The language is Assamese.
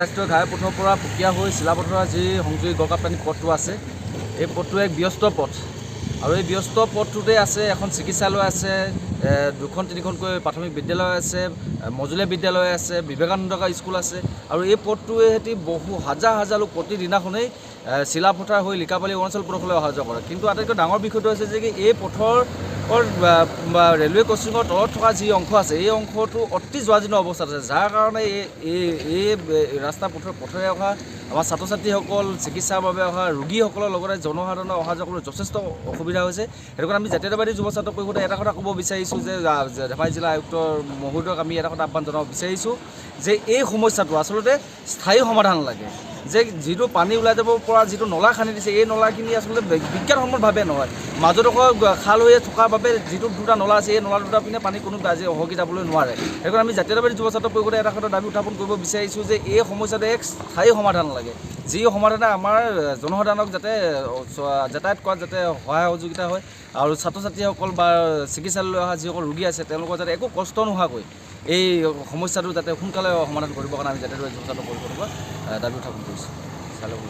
ৰাষ্ট্ৰীয় ঘাইপথৰ পৰা পুকীয়া হৈ চিলাপথাৰ যি সংযোগী গড়কাপ্তানি পথটো আছে, এই পথটো এক ব্যস্ত পথ আৰু এই ব্যস্ত পথটোতে আছে এখন চিকিৎসালয় আছে, দুখন তিনিখনকৈ প্ৰাথমিক বিদ্যালয় আছে, মজলীয়া বিদ্যালয় আছে, বিবেকানন্দ স্কুল আছে। আৰু এই পথটোৱে সৈতে বহু হাজাৰ হাজাৰ লোক প্ৰতিদিনাখনেই চিলাপথাৰ হৈ লিকাবালি অৰুণাচল প্ৰদেশলৈ অহা যোৱা কৰে। কিন্তু আটাইতকৈ ডাঙৰ বিষয়টো হৈছে যে কি এই পথৰ ৰেলৱে ক্ৰছিঙৰ তলত থকা যি অংশ আছে, এই অংশটো অতি জৰাজীৰ্ণ অৱস্থাত আছে, যাৰ কাৰণে এই ৰাস্তা পথেৰে অহা আমাৰ ছাত্ৰ ছাত্ৰীসকল, চিকিৎসাৰ বাবে অহা ৰোগীসকলৰ লগতে জনসাধাৰণৰ অহা যোৱা কৰিবলৈ যথেষ্ট অসুবিধা হৈছে। সেইটো কাৰণে আমি জাতীয়তাবাদী যুৱ ছাত্ৰ পৰিষদে এটা কথা ক'ব বিচাৰিছোঁ যে ধেমাজি জিলা আয়ুক্ত মহোদয়ক আমি এটা কথা আহ্বান জনাব বিচাৰিছোঁ যে এই সমস্যাটো আচলতে স্থায়ী সমাধান লাগে, যে যিটো পানী ওলাই যাব পৰা যিটো নলা খান্দি দিছে, এই নলাখিনি আচলতে বিজ্ঞানসন্মতভাৱে নহয়। মাজডোখৰ খাল হৈ থকাৰ বাবে যিটো দুটা নলা আছে, এই নলা দুটা পিনে পানী কোনো আজি সৰকি যাবলৈ নোৱাৰে। সেইকাৰণে আমি জাতীয়তাবাদী যুৱ ছাত্ৰ পৰিষদে এটা কথা দাবী উত্থাপন কৰিব বিচাৰিছোঁ যে এই সমস্যাটো এক স্থায়ী সমাধান লাগে, যি সমাধানে আমাৰ জনসাধাৰণক যাতে যাতায়াত কৰাত যাতে সহায় সহযোগিতা হয় আৰু ছাত্ৰ ছাত্ৰীসকল বা চিকিৎসালয়লৈ অহা যিসকল ৰোগী আছে, তেওঁলোকৰ যাতে একো কষ্ট নোহোৱাকৈ এই সমস্যাটো যাতে সোনকালে সমাধান কৰিবৰ কাৰণে আমি জাতীয়তাবাদী যুৱ ছাত্ৰ পৰিষদৰ পৰা দাবী উত্থাপন কৰিছোঁ। চাই ল'ব।